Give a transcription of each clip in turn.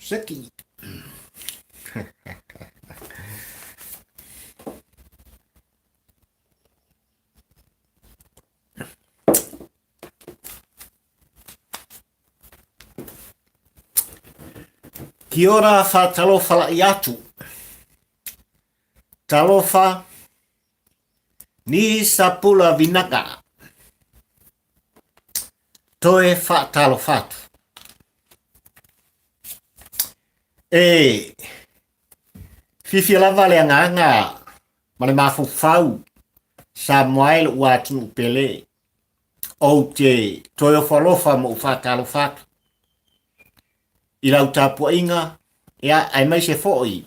Seki. Kia ora whātalofa laʻi atu. Talofa ni sapula vinaka. Toe whaatalofa atu. E fiafia lava le agaga ma le mafaufau Samoa e lo'u atunuu pele ou te toe ofo alofa ma ou faatalofa atu i lau tapuaiga ia aemaise foi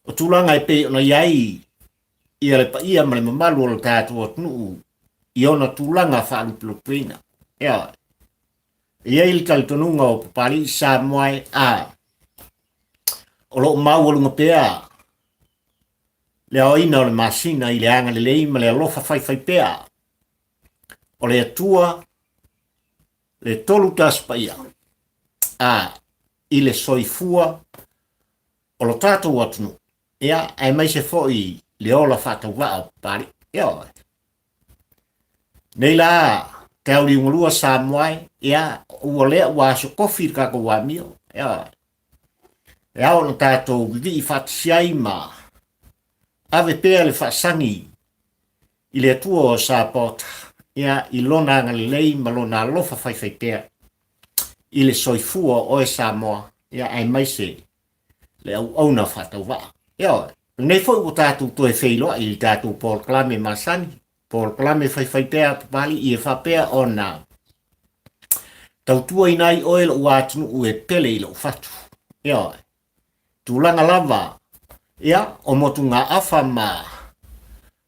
o tulaga e pei ona i ai ia le paia ma le mamalu o le tatou atunuu i ona tulaga faalupelupeina. Ia, e i ai le talitonuga o Papalii Samoa e a o lo o maualuga pea le aoina o le masina i le agalelei ma le alofa faifaipea o le Atua le tolu tasi paia a i le soifua o lo tatou atunuu ia aemaise foi le ola faatauvaa o Papalii. Ioe. Nei la te auliugalua Samoa e, ia ua lea ua aso kofi le tatou amio. Ioe. E ao ona tatou vivii faatasi ai ma ave pea le faasagi i le Atua o Sapota, ia i lona agalelei ma lona alofa faifaipea i le soifua o oe Samoa, ia aemaise le auauna faatauvaa. Ioe, lenei foi ua tatou toe feiloai i le tatou polokalame masani, polokalame faifaipea a Papalii e faapea ona tautuaina ai oe lou atunuu e pele i lou fatu. Ioe, tulaga lava ia o motugaafa ma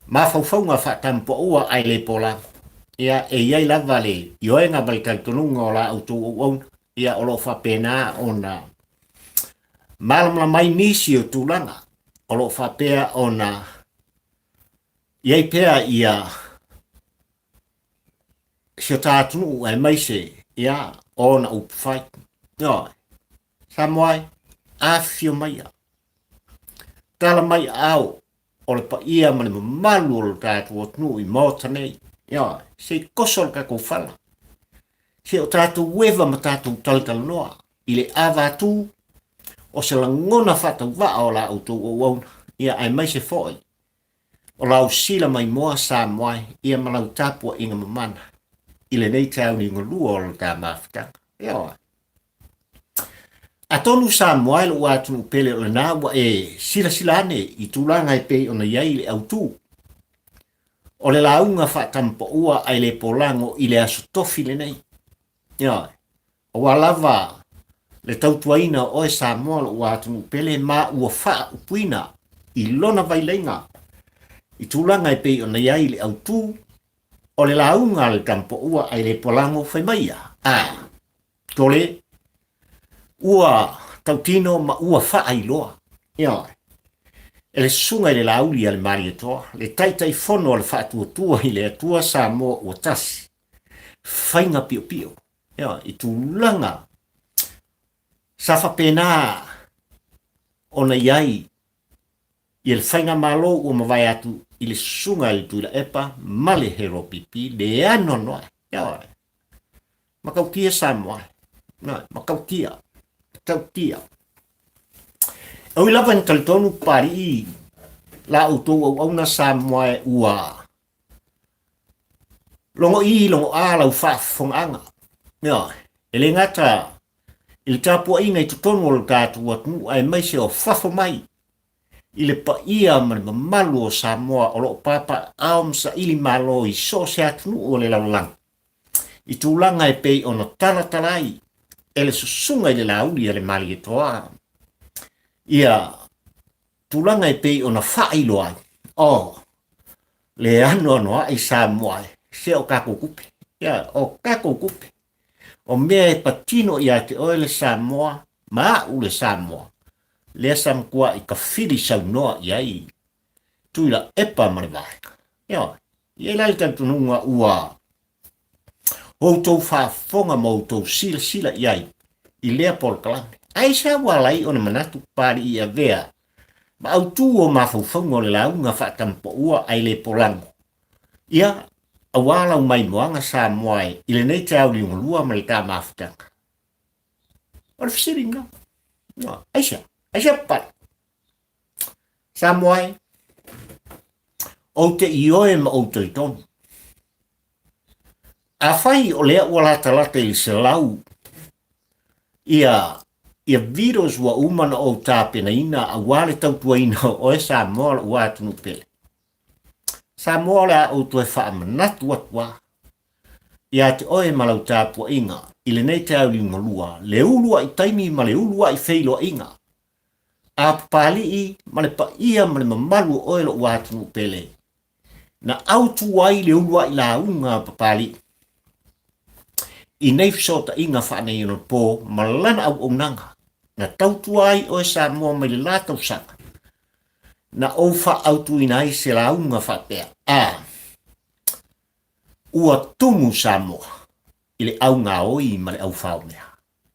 mafaufauga faatampuaua ae le polago. Ia, e i ai lava le ioega ma le talitonuga o la outou auauna, ia o lo o faapena ona malamalama ai nisi o tulaga o lo o faapea ona i ai pea ia si o ta atunuu aemaise ia ona upufai. Ioe. Samoa e, afifio maia. Tala mai aao o le paia ma le mamalu o lo tatou atunuu i Maota nei. Ioe, se i koso le tatou fala. Se o tatou eva ma tatou talatalanoa i le ava atu o se lagona faatauvaa o la outou auauna, ia aemaise foi o lau sila maimoa Samoa e, ia ma lau tapuaiga mamana i lenei taeao galua o lo ta mafutaga. Ioe. Atonu Samoa e lou atunuu pele o lena ua e silasila ane i tulaga e pei ona i ai le autū o le lauga faatamapaua ae le polago i le aso tofi lenei. Ioe. Aua lava le tautuaina o oe Samoa lou atunuu pele ma ua faaupuina i lona vaileiga i tulaga e pei ona i ai le autū o le lauga a le tamapaua ae le polago fai mai ia, a Tole, ua tautino ma ua faailoa, ioe, e le susuga i le Laauli a le Malietoa, le Taitaifono a le Faatuatua i le Atua Samoa ua tasi, faiga piopio, ioe, i tulaga sa faapena ona i ai ia le faigamalo ua mavae atu i le susuga i le Tuilaepa ma le Heropipi, le anoanoai, ioe. Matautia Samoa. Na, matautia. Matautia. E ui lava ina talitonu Papalii la outou auauna Samoa e ua logo i logo a lau faafofogaaga. Ioe, e le gata i le tapuaiga i totonu o le tatou atunuu aemaise o fafo mai i le paia ma le mamalu o Samoa o lo o papaaao ma saili malo i so o se atunuu o le lalolagi i tulaga e pei ona talatala ai e le susuga i le Laauli a le Malietoa ia tulaga e pei ona faailoa ai, oh, le anoanoai Samoa e, se o tatou tupe, ia, o tatou tupe, o mea e patino ia te oe le Samoa ma a'u le Samoa, lea sa matua'i tafili saunoa i ai Tuilaepa ma le Vaega. Ioe. E i ai la le talitonuga ua outou faafofoga ma outou silasila i ai i lea polokalame. Aisea ua ala ai ona manatu Papalii e avea ma autu o mafaufauga o le lauga faatamapaua ae le polago? Ia, aua lau maimoaga Samoa e i lenei taeao liugalua ma le ta mafutaga. O le fesili lena. Aisea? Aisea Papalii? Samoa e, ou te ioe ma ou talitonu. Afai o lea ua latalata i le 100 ia ia videos ua uma na ou tapenaina aua le tautuaina o oe Samoa lou atunuu pele. Samoa o le a ou toe faamanatu atu lava ia te oe ma lau tapuaiga i lenei taeao liugalua, le uluai taimi ma le uluai feiloaiga a Papalii ma le paia ma le mamalu o oe lou atunuu pele, na autu ai le uluai lauga a Papalii i nei fesootaiga faaneionapo ma lana auaunaga na tautua ai oe Samoa mai le la tausaga na ou faaautuina ai se lauga faapea, a ua tumu Samoa i le au gaoi ma le au faomea.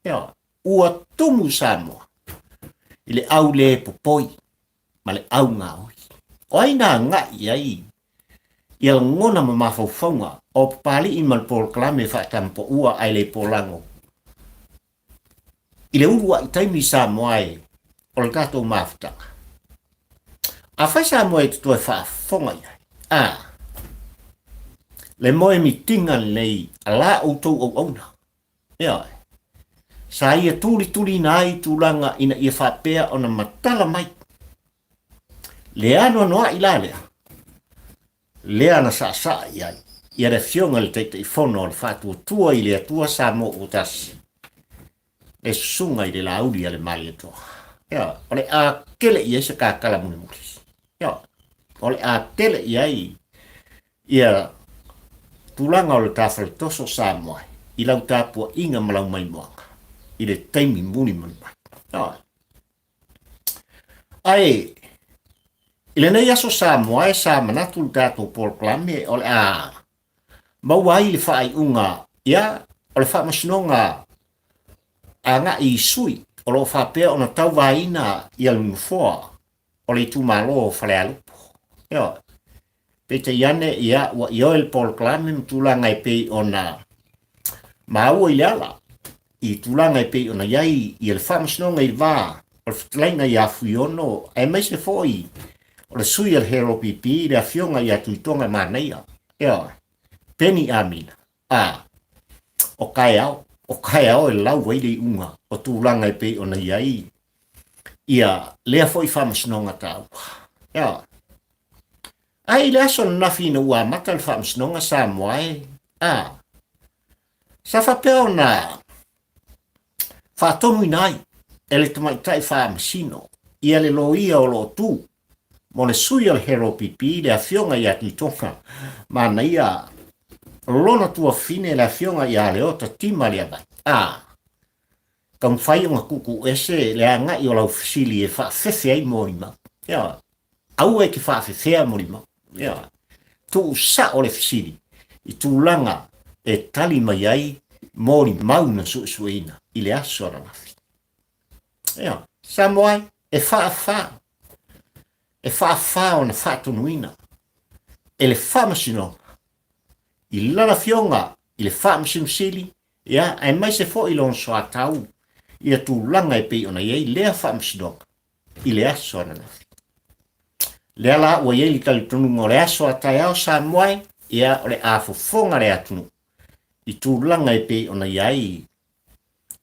Ioe, ua tumu Samoa i le au lē popoi ma le au gaoi. O ai na agai i ai ia lagona ma mafaufauga o Papalii ma le polokalame faatamapaua ae le polago i le uluai taimi Samoa e o le tatou mafutaga? Afai Samoa e te toe faafofoga i ai, a le moe mitiga lenei a la outou auauna, Ioe. Sa ia tulituliina ai tulaga ina ia faapea ona matala mai le anoanoai la lea, lea na saasaa i ai ia le Afioga i le Taitaifono o le Faatuatua i le Atua Samoa ua Tasi, le Susuga i le Laauli a le Malietoa. Ioe. O le a tele i ai se kakala mulimuli. Ioe. O le a tele i ai Ia tulaga o le ta faletoso Samoa i lau tapuaiga ma lau maimoaga i le taimi mulimuli mai. Ioe. Ae i lenei aso Samoa e sa manatu le tatou polokalame o le a maua ai le faaiuga ia o le faamasinoga agai i sui o lo o faapea ona tauvaina ia le nofoa o le itumalo o Falealupo. Ioe. Peitai ane, ia, ua ioe le polokalame ma tulaga e pei ona maua i le ala, i tulaga e pei ona i ai ia le faamasinoga i le va o le fetalaiga ia Fuiono, aemaise foi o le sui a le HRPP, le afioga ia Tuitoga Manaia, ioe, Penny Amina, a, o kaeao, o kaeao e lau ai le iuga o tulaga e pei ona i ai ia lea foi faamasinoga taua. Ioe. Ae i le aso ananafi ina ua amata le faamasinoga Samoa e, a, sa faapea ona faatonuina ai e le tamaitai faamasino ia le loia o lo o tu mo le sui o le HRPP, le afioga ia Tuitoga Manaia, lona tuafafine le afioga ia Leota Tima Leavai. A, taumafai ona tuutuuese le agai o lau fesili e faafefe ai molimau. Ioe. Aua e te faafefea molimau. Ioe. Tuusao le fesili i tulaga e tali mai ai molimau na suesueina i le aso ananafi. Ioe. Samoa e, e faafa, e faafa ona faatonuina e le Faamasinoga i lana afioga i le Faamasino Sili, ia, aemaise foi lona soatau ia tulaga e pei ona i ai lea faamasinoga i le aso ananafi. Lea la ua i ai le talitonuga o le aso a taeao Samoa e, ia, o le a fofoga le atunuu i tulaga e pei ona i ai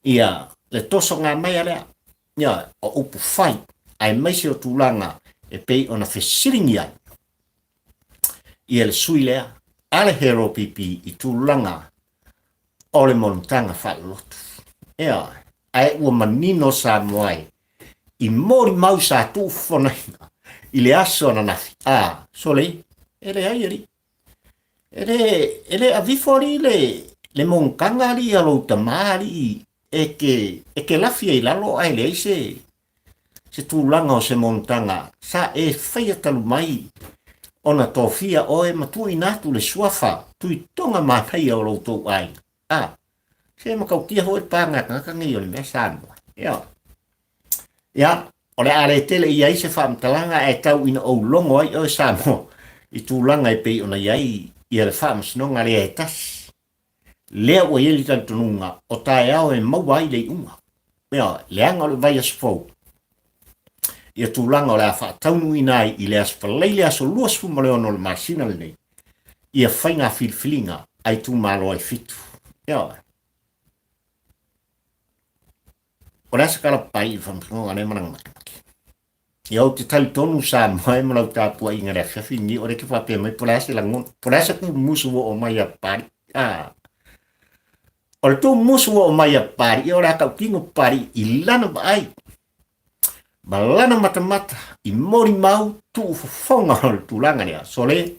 ia le tosoga mai a lea, ia, o upu fai, aemaise o tulaga e pei ona fesiligia ai ia le sui lea a le HRPP i tulaga o le monotaga faaloloto. Ioe, ae ua manino Samoa e i molimau sa tuufofonaina i le aso ananafi. A, sole, e leai alii. E le, e le avifo alii le, le monotaga alii a lou tamā alii e te, e te lafi ai i lalo ae leai se, se tulaga o se monotaga sa e faia talu mai ona tofia oe ma tuuina atu le suafa Tuitoga Manaia o lo outou aiga. A, se matautia foi le paga a tagata nei o le mea Samoa. Ioe. Ia, o le a le tele i ai se faamatalaga ae tau ina ou logo ai oe Samoa i tulaga e pei ona i ai ia le faamasinoga lea e tasi. Lea ua i ai le talitonuga o taeao e maua ai le iuga. Ioe, leaga o le vaiaso fou ia tulaga o le a faataunuuina ai i le Aso Faraile aso 26 o le masina lenei ia faiga filifiliga a itumalo e fitu. Ioe. O le a se tala papai i le faamasinoga lea ma lana makemake? Ia ou te talitonu Samoa e ma lau tapuaiga i le afiafi lenei, o lea e te faapea mai po o le a se lagona, po o le a se tumusu ua oo mai ia Papalii. Ah. O le tumusu ua oo mai ia Papalii, ia o le a tautino Papalii i lana vaai ma lana matamata i molimau tuufofoga o le tulaga lea. Sole,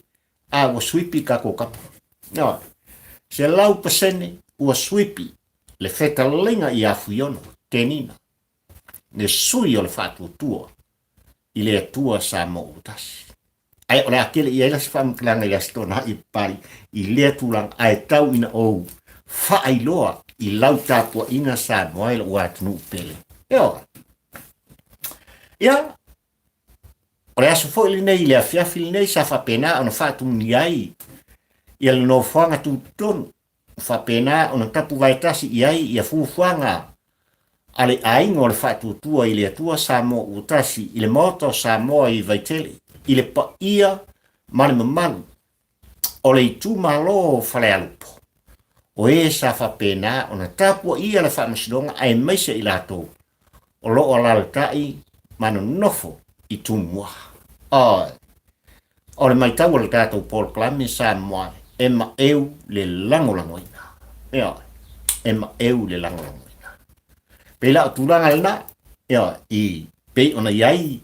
a ua suipi tatou kapa. Ioe. 100% ua suipi le fetalaiga ia Fuiono, Tenina, le sui o le faatuatua i le Atua Samoa ua tasi. Ae o le a tele i ai la se faamatalaga i le Aso Toonai i Papalii i lea tulaga, ae tau ina ou faailoa i lau tapuaiga Samoa i lou atunuu pele. Ioe. Ia, o le aso foi lenei i le afiafi lenei sa faapena ona faatumunia ai ia le nofoaga tutotonu faapena ona tapuvaetasi i ai ia fuafuaga a le aiga o le Faatuatua i le Atua Samoa ua tasi i le Maota o Samoa i Vaitele, i le paia ma le mamalu o le itumalo o Falealupo, o e sa faapena ona tapuaia le faamasinoga aemaise i latou o lo o alaalatai ma nonofo i Tumua. Oi! O le matau a le tatou polokalame Samoa e maeu le lagolagoina. Ioe, e maeu le lagolagoina. Pei la o tulaga lena, ioe, i pei ona i ai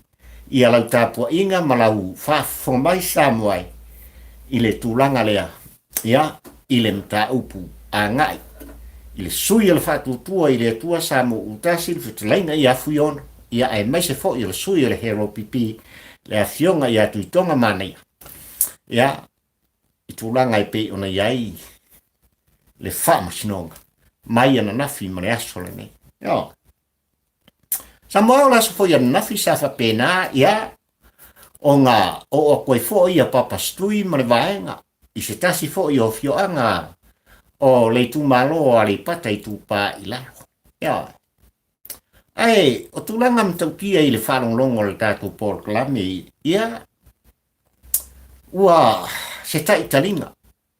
ia lau tapuaiga ma lau faafofoga mai Samoa i le tulaga lea, ia, i le mataupu agai i le sui o le faatuatua i le Atua Samoa Utasi le fetalaiga ia Fuiono, ia aemaise foi o le sui o le Hero PP le afioga ia Tuitoga Manaia, ia, i tulaga e pei ona i ai le faamasinoga mai ananafi ma le aso lenei. Ioe. Samoa o le aso foi ananafi sa faapena, ia, ona oo atu ai foi ia Papa Stui ma le vaega i se tasi foi o afioaga o le itumalo o Aleipata Itupa i Lalo. Ioe. Ae o tulaga matautia i le faalogologo o le tatou polokalame, ia, ua se taitaliga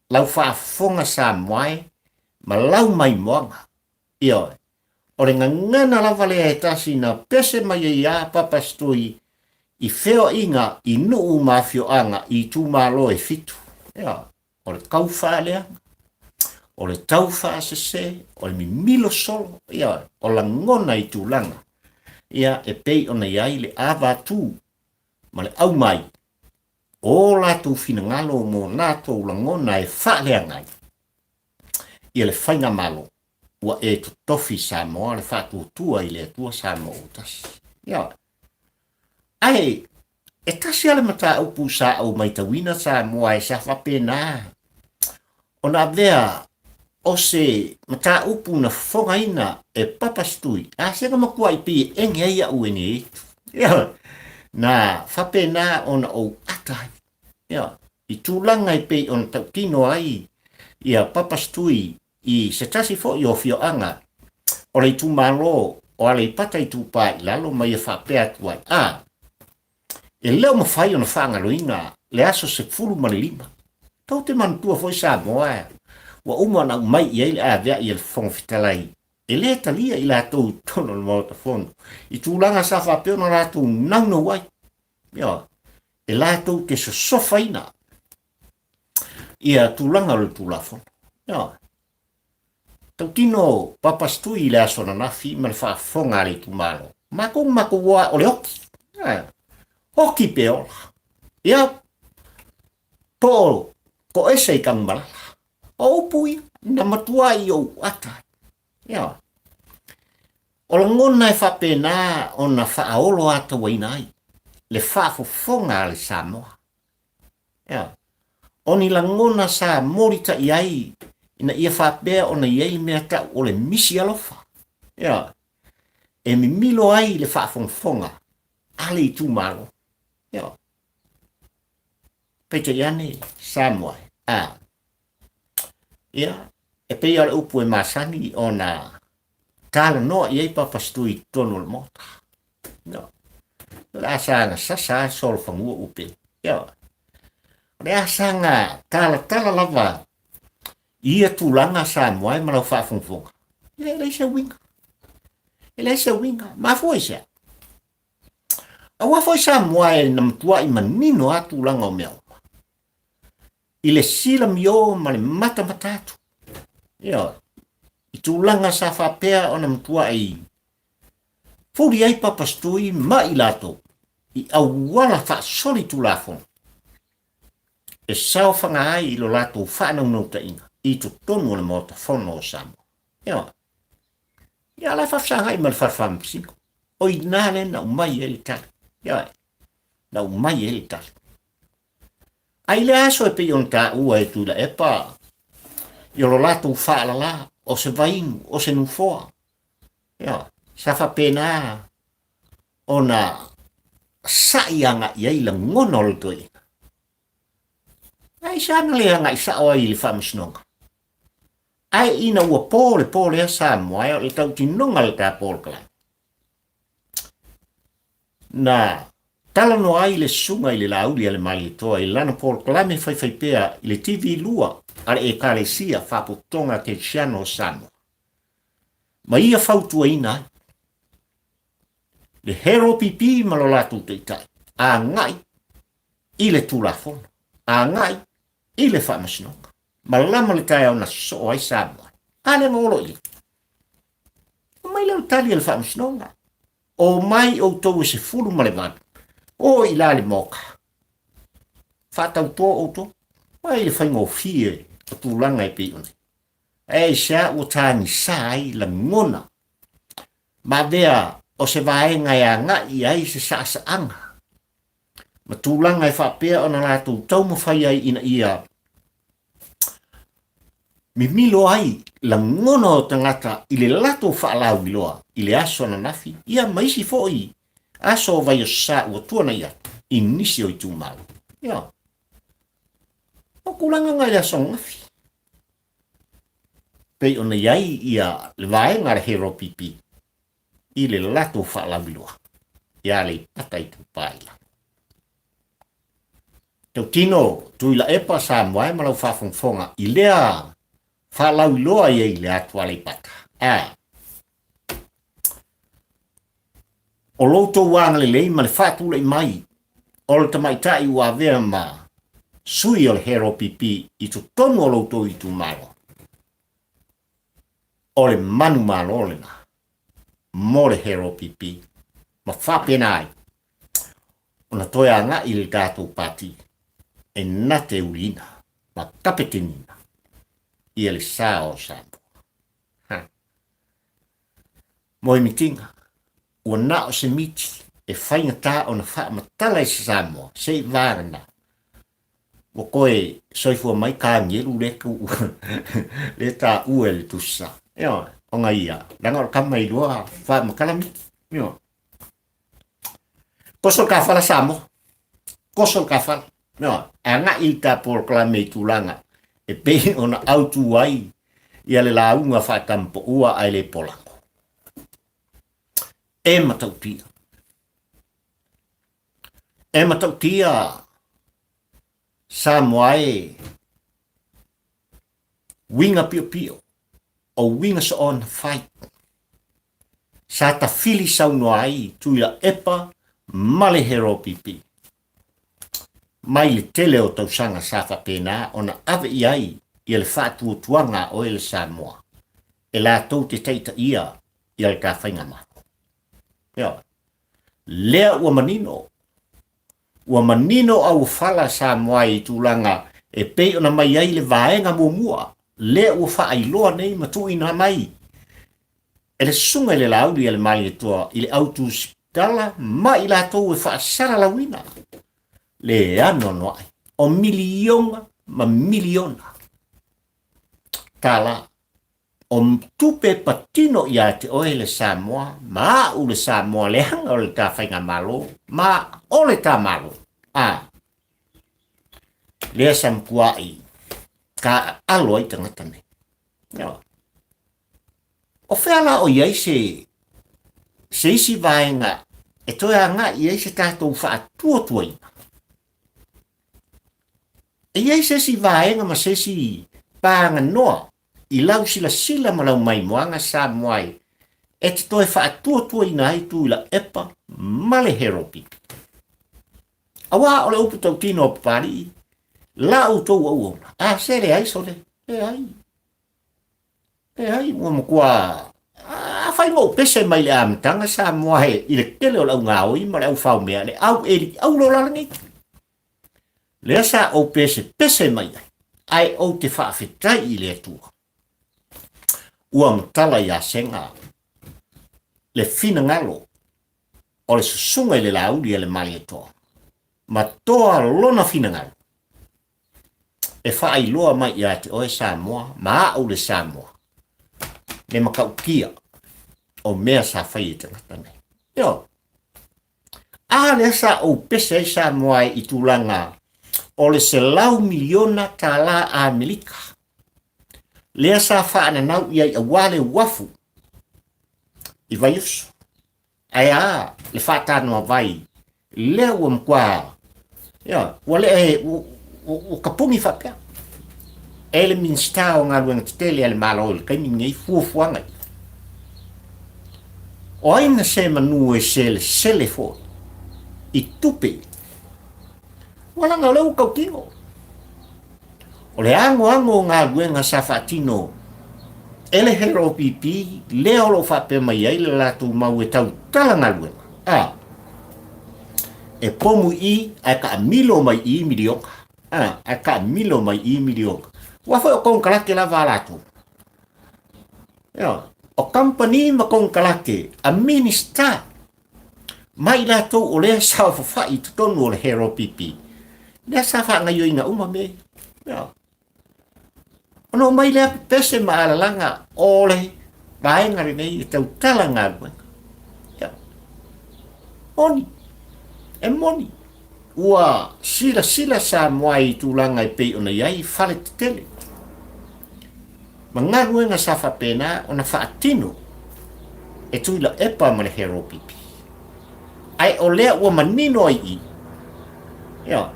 lau faafofoga Samoa e ma lau maimoaga. Ioe. O le gagana lava lea e tasi na pese mai ai a Papa Stui i feoaiga i nuu ma afioaga i itumalo e fitu. Ioe. O le tau faaleaga, o le tau faasese, o le mimilo solo, ioe, o lagona i tulaga ia e pei ona i ai le avatū ma le aumai o latou finagalo mo latou lagona e faaleaga ai ia le faigamalo ua e totofi Samoa le faatuatua i le Atua Samoa ua tasi. Ioe. Ae e tasi lava le mataupu sa ou matauina Samoa e sa faapena ona avea o se mataupu na fofogaina e Papa Stui, a se na matuai pei e ege ai au e nei itu. Ioe. Na faapena ona ou ata ai. Ioe. I tulaga e pei ona tautino ai ia Papa Stui i se tasi foi o afioaga o le itumalo o Aleipata Itupa i Lalo ma ia faapea atu ai, a, e le o mafai ona faagaloina le aso 15. Tou te manatua foi Samoa ua uma ona aumai i ai le aveai a le Fofoga Fetalai e le talia i latou i totonu o le Maota Fono i tulaga sa faapea ona latou naunau ai, ioe, e latou te sosofaina ia tulaga o le Tulafono. Ioe. Tautino Papastui i le aso ananafi ma le faafofoga a le itumalo. Matou ma matou oa o le oki. Ioe. Oki pe ola. Ia, po o toese i Tanumalala. O upu ia, na matua i ou ata ai. Ioe. O lagona e faapena ona faaolo atauaina ai le faafofoga a le Samoa. Ioe. O ni lagona sa molitai ai Ina ia faapea ona i ai le mea tau o le misi alofa. Ioe. E mimilo ai le faafogafoga a le itumalo. Ioe. Peitai ane, Samoa e. A. Ia, e pei o le upu e masani ona talanoa i ai Papasitui i totonu o le Maota. Ioe. O le a saga sasa a solofanua upe. Ioe. O le a saga talatala lava i ia tulaga Samoa e ma lau faafogafoga. Ia, e leai se uiga. E leai se uiga. Mafua i se a? Aua foi Samoa e na matuai manino a tulaga o mea uma. I le silamio ma le matamata atu. Ioe. I tulaga sa faapea ona matuai fuli ai Papasitui ma i latou i auala faasoli Tulafono e saofaga ai i lo latou faanaunautaiga i totonu o le Maota Fono o Samoa. Ioe. Ia, la e faafesagai ma le Fale Faamasino. O i ina lea na aumai ai le tali. Ioe. Na aumai ai le tali. A i le aso e pei ona taua e Tuilaepa i o lo latou faalala o se vainu, o se nufoa, ioe, sa faapena ona sa'i agai i ai lagona o le toeaina. Aisea na le agai sao ai i le faamasinoga? Ae ina ua po le po lea Samoa e o le tautinoga le ta polokalame. Na talanoa ai le susuga i le Laauli a le Malietoa i lana polokalame faifaipea i le TV 2 a le Ekalesia Faapotopotoga Kerisiano o Samoa, ma ia fautuaina ai le HRPP ma lo latou taitai agai i le Tulafono, agai i le Faamasinoga. Malama le taeao na sosoo ai Samoa. A lea na olo i Omai lea o le tali a le Faamasinoga. Omai outou e 18, o i la le moka. Faatauto outou. Mai le faigofie o tulaga e pei ona. Ae aisea ua tagisa ai lagona ma avea o se vaega e agai i ai se saasaaga ma tulaga e faapea ona latou taumafai ai ina ia mimilo ai lagona o tagata i le latou faalauiloa i le aso ananafi, ia ma isi foi aso o Vaiaso-sa ua tuanai atu i nisi o itumalo. Ia, o tulaga na i le aso ananafi. Pei ona i ai ia le vaega a le HRPP i le latou faalauiloa ia Aleipata Itupa i Lalo. Tautino Tuilaepa Samoa e ma lau faafogafoga i lea faalauiloa i ai le atu Aleipata. A o lo outou agalelei ma le faatulai mai o le tamaitai ua avea ma sui o le HRPP i totonu o lo outou itumalo, o le manumalo lena mo le HRPP ma faapena ai ona toe agai i le tatou pati e na te uliina ma kapeteniina ia le sa o Samoa. Ha. Mo imitinga, ua na o se miti e faigata ona faamatala i se Samoa se i vagana ua koe soifua mai kanielu le ku le taua e le tusi sa. Ioe, ona ia, leaga o le kama i lua faamatala miti. Ioe. Koso le kafala Samoa. Koso le kafala. Ioe, agai i ta polokalame i tulaga e pei ona autu ai ia le lauga faatampoua ae le polago. E matautia. E matautia Samoa e uiga piopio o uiga soona fai. Sa tafili saunoa ai Tuilaepa ma le HRPP mai le tele o tausaga sa faapena ona ave i ai ia le faatuatuaga a oe le Samoa e latou te taitaia ia le ta faigamalo. Ioe. Lea ua manino, ua manino auofala Samoa i tulaga e pei ona mai ai le vaega muamua, lea ua faailoa nei ma tuuina mai e le Susuga i le Laauli a le Malietoa i le au tusitala ma i latou e faasalalauina le anoanoai o miliona ma miliona. tālā. O tupe patino ia te oe le Samoa, ma a'u le Samoa leaga o le ta faigamalo, ma o le ta Malo. A lea sa matua'i ka alo ai tagata nei. Ioe. O fea la o i ai se se isi vaega e toe agai i ai se tatou faatuatuaina? E i ai se isi vaega ma se isi paganoa i lau silasila ma lau maimoaga Samoa ai e te toe faatuatuaina ai Tuilaepa ma le Heropi? Auā o le upu tautino a Papalii, la outou auauna, a se leai sole, leai. Leai, ua matua afai ma ou pese mai le amataga Samoa he i le tele o le au gaoi ma le au faomea, le au eli au lola lenei. Lea sa ou pese pese mai ai, ae ou te faafetai i le Atua. Ua matala ia Sega le finagalo o le susuga i le Laauli a le Malietoa, ma toa lona finagalo e faailoa mai ia te oe Samoa ma a'u le Samoa le matautia o mea sa fai e tagata nei. Ioe. A lea sa ou pese ai Samoa i tulaga o le $100 miliona Amerika lea sa faananau i ai auā le uafu i Vaiusu. Ae a le faatanoa vai lea ua matua, ia, ua le, ua kapuni faapea e le Minisita o Galuega Tetele a le Malo i le taimi lenei fuafuaga ia. O ai na se manu e selesele foi i tupe? Ua laga o lea ua tautino. O le agoago o galuega sa faatino e le HLOPP lea o lo o faapea mai ai le latou mau e tautala galuega, a e pomu i ae taamilo mai i miliona, a ae taamilo mai i miliona. Aua foi o konekarate lava a latou. Ioe, o kamupani ma konekarate a Minista ma i latou o lea sa fafa'i i totonu o le HLOPP, lea sa faagaioiga uma mea ia. Ona omai lea pepese ma alalaga o le vaega lenei e tautala galuega. Ia. Moni. E moni. Ua silasila Samoa i tulaga e pei ona i ai fale tetele ma galuega sa faapena ona faatino e Tuilaepa ma le HLOPP. Ae o lea ua manino ai i i, ia,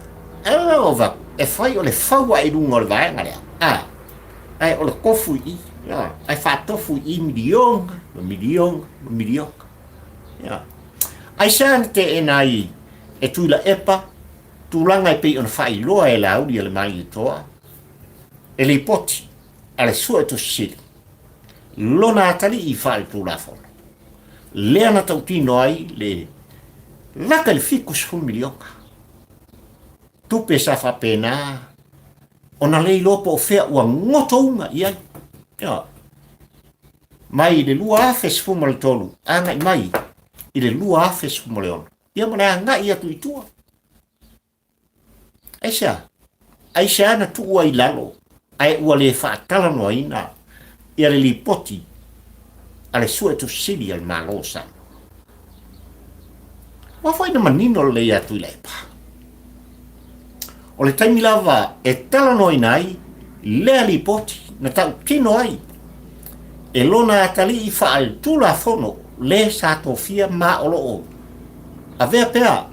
ova, e fai o le fau ae i luga o le vaega lea, a, ae o le tofu i i, ia, ae faatofu i i miliona, ma miliona, ma miliona. Ia. Aisea na teena ai e Tuilaepa tulaga e pei ona faailoa e Laauli a le Malietoa le lipoti a le Suetusi Sili, lona atalii faaletulafono, lea na tautino ai le laka i le $70 miliona tupe sa faapena ona le iloa po o fea ua gotouga i ai. Ia. Mai le 2013 agai mai i le 2016. Ia ma le agai atu i tua. Aisea? Aisea na tuu ai i lalo ae ua le faatalanoaina ia le lipoti a le Suetusi Sili a le Malo o Samoa? Ua foi na manino lelei atu i Tuilaepa. O le taimi lava e talanoaina ai lea lipoti na tautino ai e lona atalii faaletulafono le sa tofia ma o lo o avea pea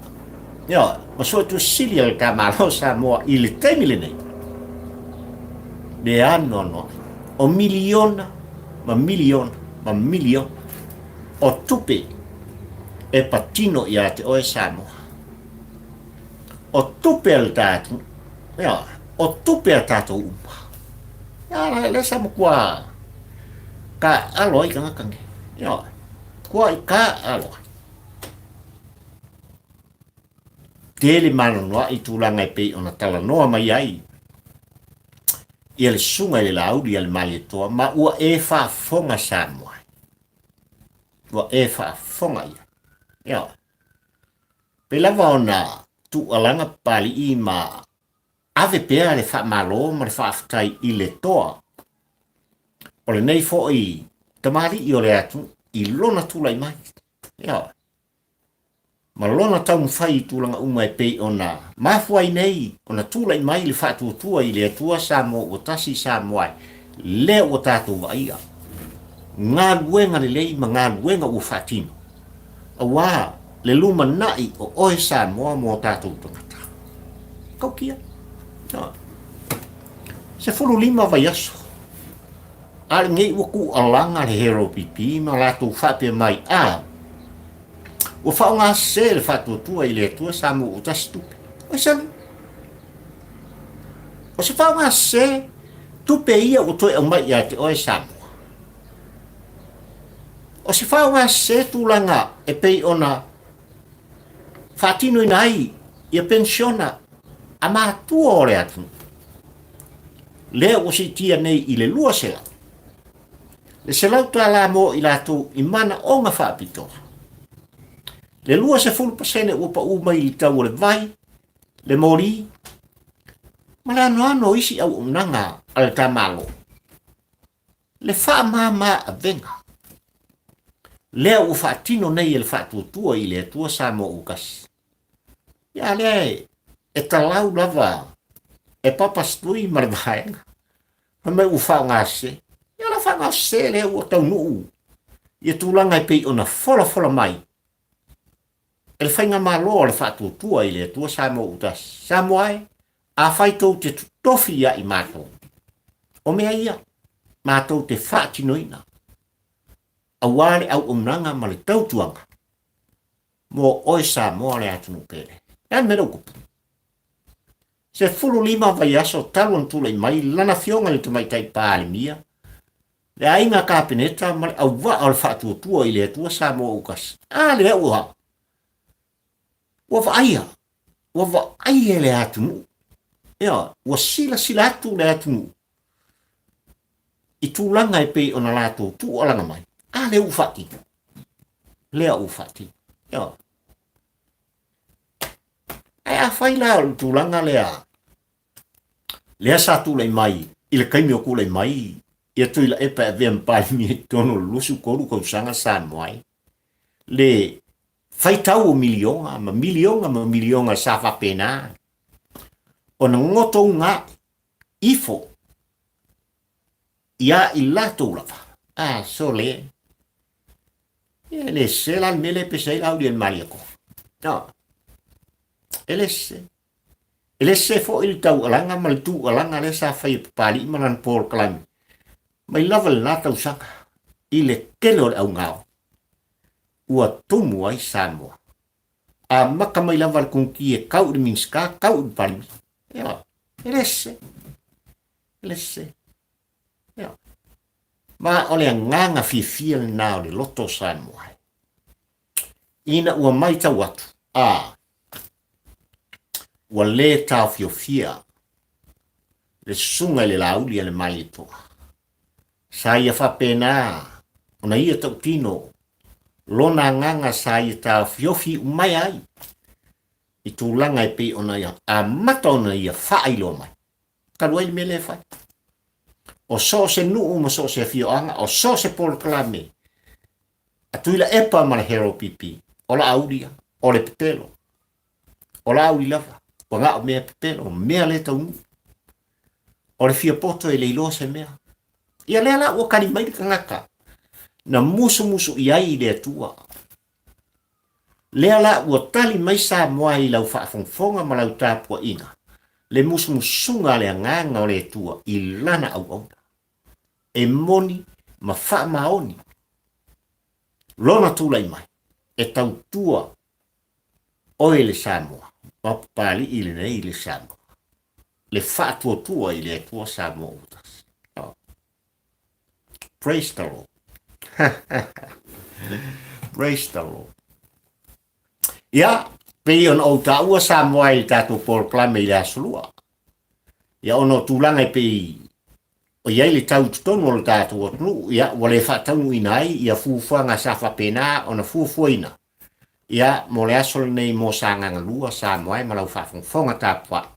ia, ma Suetusi Sili a le ta Malo o Samoa i le taimi lenei. Le anoanoai o miliona ma miliona ma miliona o tupe e patino ia te oe Samoa. O tupe a le tatou, ia, o tupe a tatou uma. Ia, la, lea sa matua ka alo ai tagata nei. Ia, kua i ka alo ai. Tele manoanoa'i tulaga e pei ona talanoa mai ai ia le susuga i le Laauli a le Malietoa ma ua e faafofoga Samoa. Ua e faafofoga ia. Ia, pei lava ona tuualaga Papalii ma ave pea le faamalo ma le faafetai i le toa. O lenei foi tamalii o le atunuu i lona tulai mai. Ioe. Ma lona taumafai i tulaga uma e pei ona mafua ai nei ona tulai mai le faatuatua i le Atua Samoa ua tasi Samoa e, lea ua tatou vaaia galuega lelei ma galuega ua faatino aua le lumanai o oe Samoa mo tatou tagata. Tautia. Ioe. 15 vaiaso a lenei ua tuualaga le HLPP ma latou faapea mai, a ua faaaoga sese le faatuatua i le Atua Samoa ua tasi tupe. Oi sali! O se faaaoga sese tupe ia ua toe aumai ia te oe Samoa. O se faaaoga sese tulaga e pei ona faatinoina ai ia penisiona a matua o le atunuu. Lea ua siitia nei i le 200, le $100 mo i latou i manaoga faapitoa. Le 20% ua pau mai i le tau o le vai, le moli, ma le anoano o isi auaunaga a le ta Malo. Le faamama avega lea ua faatino nei e le Faatuatua i le Atua Samoa ua tasi. Ia lea e talau lava e Papa Stui ma le vaega. Fai mai ua faaaoga sese. Ia la faaaoga sese lea ua taunuu ia tulaga e pei ona folafola mai e le faigamalo a le Faatuatua i le Atua Samoa ua tasi. Samoa e, afai tou te totofi ia i matou, o mea ia matou te faatinoina aua le auaunaga ma le tautuaga mo oe Samoa le atunuu pele. Le a le mea lea ua tupu? 15 vaiaso talu ona tulai mai lana afioga i le Tamaitai Palemia, le aiga Kapeneta ma le auvaa o le Faatuatua i le Atua Samoa ua tasi. A lea ua ua vaaia, ua vaaia le atunuu. Ioe, ua silasila atu le atunuu i tulaga e pei ona latou tuualaga mai. A lea ua faatino. Lea ua faatino. Ioe. Ae afai la o le tulaga lea, lea sa tulai mai i le taimi o tulai mai ia Tuilaepa e avea ma Palemia i totonu o le 23 tausaga Samoa ai, le faitau o miliona ma miliona ma miliona sa faapena ona gotouga ifo ia i latou lava. A, sole, e le sese la le mea lea e pese ai la Auliali Malietoa. No. E le sese. E le sese foi le taualaga ma le tuualaga lea sa fai e Papalii ma lana polokalame mai lava i lena tausaga i le tele o le augao ua tumu ai Samoa. Amata mai lava le komitii e tau i le Minisita, tau i le Palemia. Ioe, e le sese. E le sese. Ioe. Ma o le agaga fiafia lena o le loto o Samoa. Ina ua matau atu, a, ua le taofiofia le susuga i le Laauli a le Malietoa. Sa ia faapena ona ia tautino lona agaga sa ia taofiofi umaea ai i tulaga e pei ona ia amata ona ia faailoa mai. Talu ai le mea lea e fai. O so o se nuu ma so o se afioaga, o so o se polokalame a Tuilaepa ma le HLPP, o Laauli ia, o le pepelo. O Laauli lava, ua na o mea pepelo, mea le taunuu. O le fia poto e le iloa se mea. Ia lea la ua kali mai le tagata na musumusu i ai i le Atua. Lea la ua tali mai Samoa i lau faafogafoga ma lau tapuaiga, le musumusuga a le Agaga o le Atua i lana auauna, e moni ma faamaoni lona tulai mai e tautua oe le Samoa, ma Papalii lenei le Samoa, le faatuatua i le Atua Samoa ua tasi. Oh. Praise the Lord. Praise the Lord. Ia, pei ona ou taua Samoa i le tatou polokalame i le aso lua. Ia, ona o tulaga e pei o i ai le tau i totonu o le tatou atunuu, ia, ua le faataunuuina ai ia fuafuaga sa faapena ona fuafuaina, ia, mo le aso lenei mo Sagaga 2, Samoa e ma lau faafogafoga tapuai,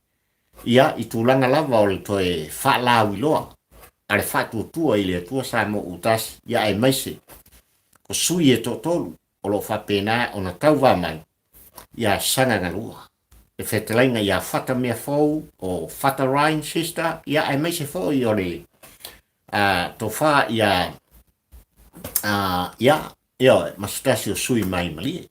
ia, i tulaga lava o le toe faalauiloa. a le Faatuatua i le Atua Samoa ua tasi, ia aemaise o sui e toatolu o lo o faapena ona tauva mai ia Sagagalua, le fetalaiga ia Fata Meafou o Fata Ryan Sister, ia aemaise foi o le tofa ia ia, ioe, ma se tasi o sui mai Malie.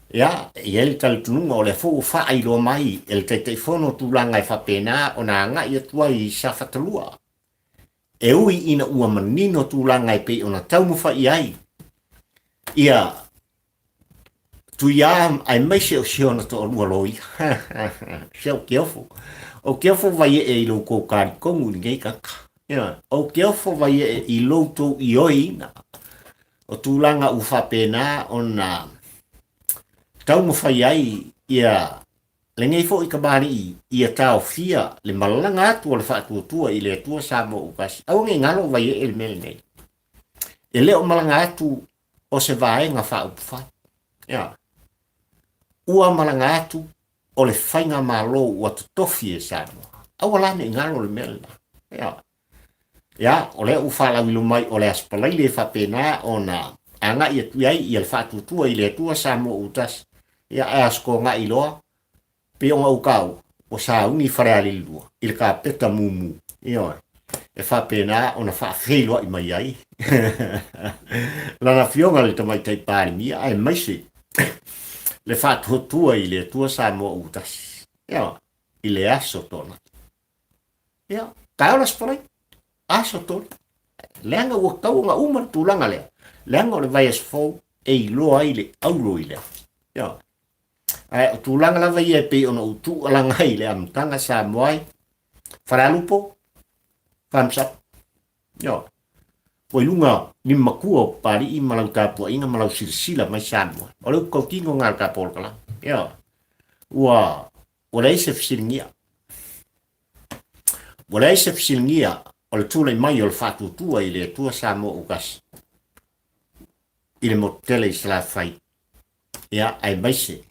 Ia, e i ai le talitonuga o lea foi ua faailoa mai e le Taitaifono tulaga e faapena ona agai atu ai i Safatalua. E ui ina ua manino tulaga e pei ona taumafai i ai ia Tuia aemaise o si ona toalua loia. Se o ke ofo. O ke ofo vai e i lou kou kalikogu i lenei kaka. Ia, o ke ofo vai e i lou tou ioeina. O tulaga ua faapena ona taumafai ai ia lenei foi kamali'i ia taofia le malaga atu o le faatuatua i le Atua Samoa ua tasi. Aua ne i galo Vaiee le mea lenei. E le o malaga atu o se vaega faaupufai. Ia. Ua malaga atu o le faigamalo ua totofi e Samoa. Aua la ne i galo le mea lena. Ia. Ia, o lea ua faalauilo mai o le Aso Faraile e faapena ona agai atu i ai ia le faatuatua i le Atua Samoa ua tasi. Ia, ae Aso Toonai loa, pei ona ou taua, ua sauni Falealili 2 i le kapeta mumu, ioe, e faapena ona faafeiloai mai ai lana Afioga i le Tamaitai Palemia aemaise le faatuatua i le Atua Samoa ua tasi, ioe, i le Aso Toonai. Ia, taeao le Aso Faraile, Aso Toonai. Leaga ua tatau ona uma le tulaga lea, leaga o le vaiaso fou e iloa ai le auro i le afi. Ia. Ae o tulaga lava ia e pei ona ou tuualaga ai i le amataga Samoa ai, Falealupo, thumbs up. Ia. Ua i luga ni matua o Papali'i ma lau tapuaiga ma lau silasila mai Samoa. O le upu tautino lena a le ta polokalame. Ia. Ua Ua leai se fesiligia. Ua leai se fesiligia o le tulai mai o le faatuatua i le Atua Samoa ua tasi i le motu tele i Salafai, ia, aemaise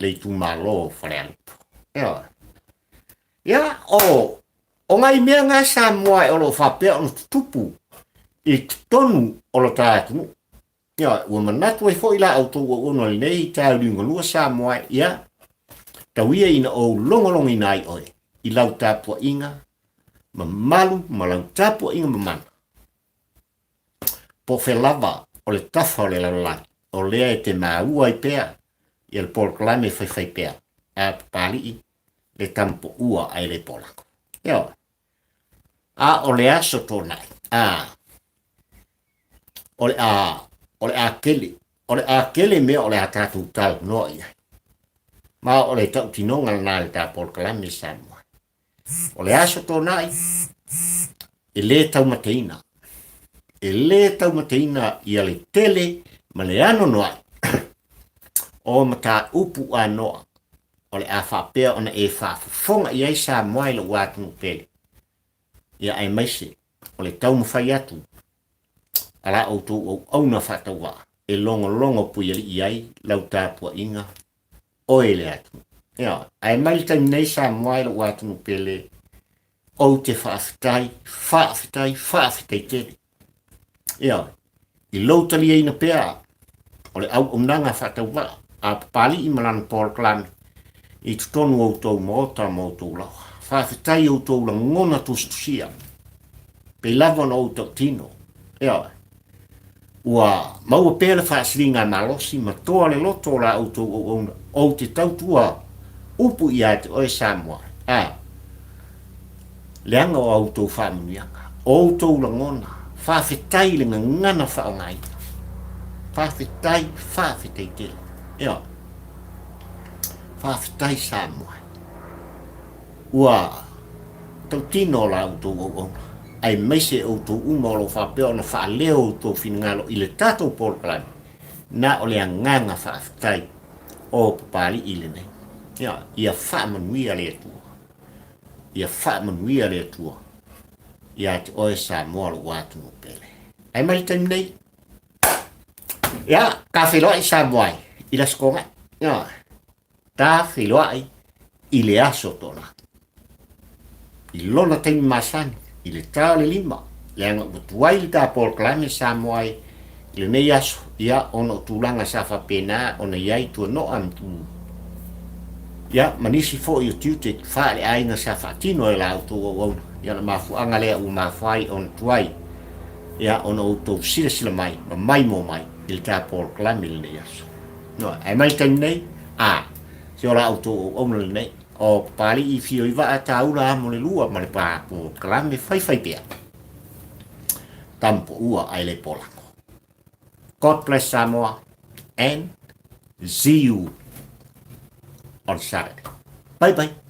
le itumalo o Falealupo. Ioe. Ia, o, o nai mea na Samoa o lo o faapea ona tutupu i totonu o lo ta atunuu. Ia, ua manatu ai foi la outou auauna o lenei taeao Samoa, ia, tau ia ina ou logologoina ai oe i lau tapuaiga mamalu ma lau tapuaiga mamana. Po o fea lava o le tafa o le lalolagi, o lea e te maua ai pea ia le polokalame e faifai pea a Papali'i le tamapoua ae le polako. Ioe. A o le aso Toonai, a, o le a, o le a tele, o le a tele mea o le a tatou talanoa i ai. Ma o le tautinoga lena i le ta polokalame Samoa. O le aso Toonai, e lē taumateina, e lē taumateina ia le tele ma le anoanoai o mataupu anoa o le a faapea ona e faafofoga i ai Samoa i lou atunuu pele, ia aemaise o le taumafai atu a la outou auauna faatauvaa e logologo puialii ai lau tapuaiga oe le atunuu. Ioe, ae mai le taimi nei Samoa i lou atunuu pele, ou te faafetai, faafetai, faafetai tele. Ioe, i lou taliaina pea o le auaunaga faatauvaa a Papali'i ma lana polokalame i totonu o outou maota ma outou laoa. Faafetai i outou lagona tusitusia, pei lava ona ou tautino. Ioe, ua maua pea le faasiliga malosi ma toa le loto o la outou auauna, ou te tautua upu ia te oe Samoa, a leaga o a outou faamanuiaga, o outou lagona, faafetai i le gagana faaaogaina. Faafetai, faafetai tele. Ioe. Faafetai Samoa. Ua tautino la outou auauna, aemaise outou uma o lo o faapea ona faaleo outou finagalo i le tatou polokalame, na o le agaga faafetai o Papali'i lenei. Ia, ia faamanuia le Atua. Ia faamanuia le Atua ia te oe Samoa lou atunuu pele. Ae mai le taimi nei, ia, ta feiloai Samoa i le Aso Toonai. Ia, ta feiloai i le Aso Toonai. I lona taimi masani, i le ta o le 5, leaga ua tuai le ta polokalame Samoa ai i lenei aso, ia, ona o tulaga sa faapena ona i ai tuanoa ma tu, ia, ma nisi foi o tiute faaleaiga sa faatino e la outou auauna. Ia, o le mafuaaga lea ua mafua ai ona tuai, ia, ona outou silasila mai ma maimoa mai i le ta polokalame i lenei aso. No, ae mai le taimi nei, a, se o la outou auauna lenei, o Papalii Fioivaa Taula Amolelua ma le polokalame faifaipea. Tamapoua ae le polago. God bless Samoa and see you on Saturday. Bye bye.